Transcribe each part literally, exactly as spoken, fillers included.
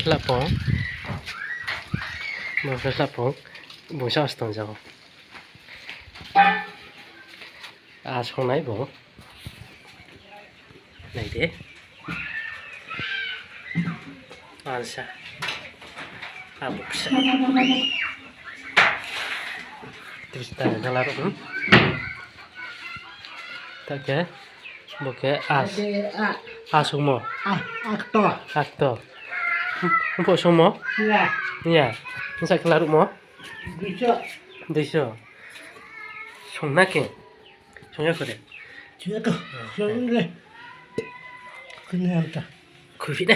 Khlaphung. Bo khe khlaphung. Bung sa stong jao. A songnai bo. Nai di. Ansa. A buksa. Tris ta jala ro. Ta khe. Bo khe as. Ade a. Asungmo. A, akto. Akto. Mpho sungmo? Ya. Ya. Nsa khe laruhmo? Duiso. Duiso. Sungna khe? Sungya kho de? Sungya kho. Sung le. Khuina amta. Khuiphi de.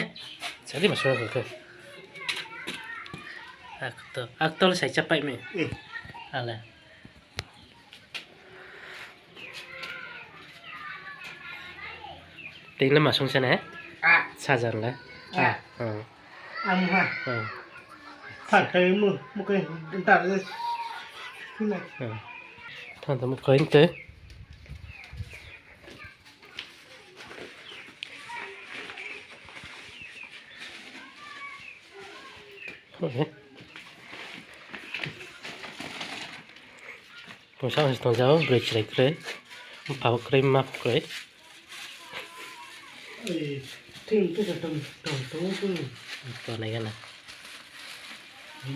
Sadi ma sungya kho khe. Akto. Akto le sai chapai mi. Hmm. Ale. Tei le ma sung se ne? A. Sajan le? A. A. Hmm. Amuha. Hmm. Tha kai mu, mu kai, ta le. Hmm. Tha ta mu kai te. Pungsa se tong jao, broi chrai kroi. Mpha kroi, mma kroi. Ei, thing tu tong, tong, tong, tong. Tonai gana.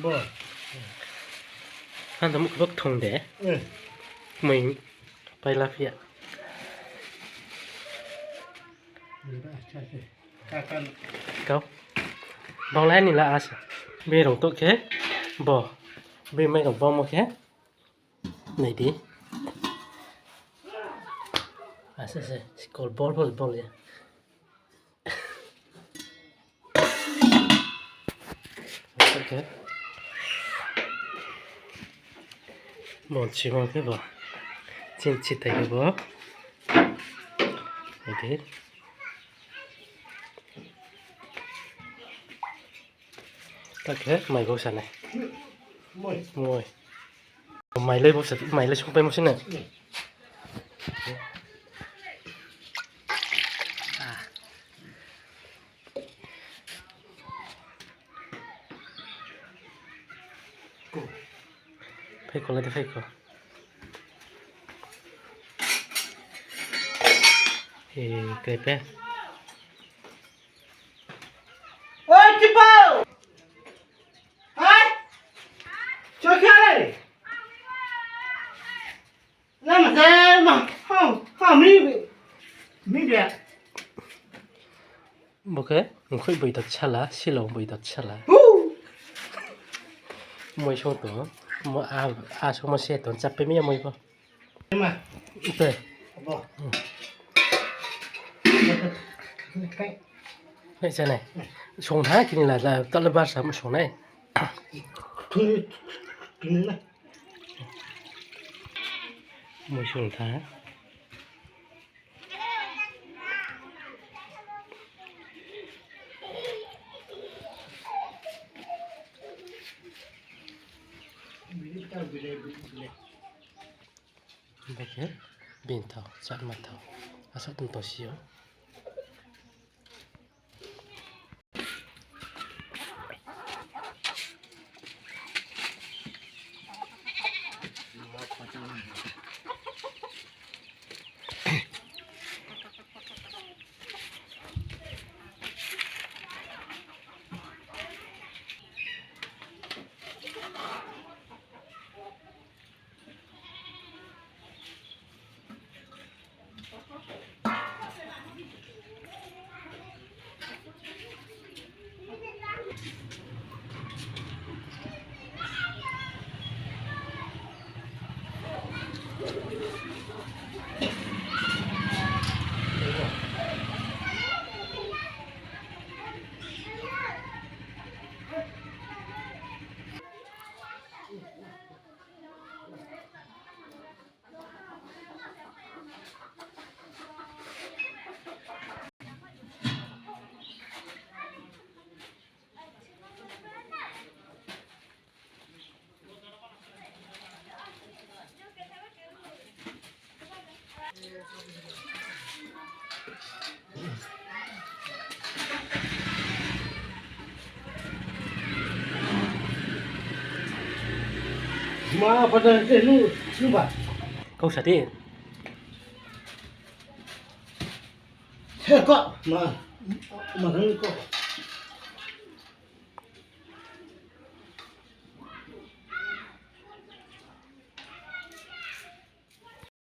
Bo. Han tamu kbok thong de. Eh. Mui pai la phia. Kau. Bang lai ni la asa. Be rong to khe. Bo. Be mai rong bo mo khe. Nai di. Asa se, skol bol bol bol ya. Asa khe. Bon si bon khe bo. Chin chi tai khe bo. Nai di. Ta khe mai bo sa nai. Moi. Moi. Mai lai bo sa, mai lai sungpai mo se na. Phai kho lai de phai kho. E, kre pe. Oi, Kipau! Hai! Chokha le! Lama se ma, ha, ha, mi, mi de. Bo khe, mkhoi boi da sala, silong boi da sala. Hu! Moi song tong, mo a, a song mo se tong, chape mi ya moi bo. Ma. Te. Bo. Hmm. Nai chanai. Song tha kini la, la, ta la bar sa mo song nai. Tuni, tuni na. Mo song tha. Bini ta bile, bile. Bai khe bini thao, chakma thao. Asa tong tong si yo. Ma, pada te nu, nu ba. Kau sa di. He, ko, ma, ma, ko.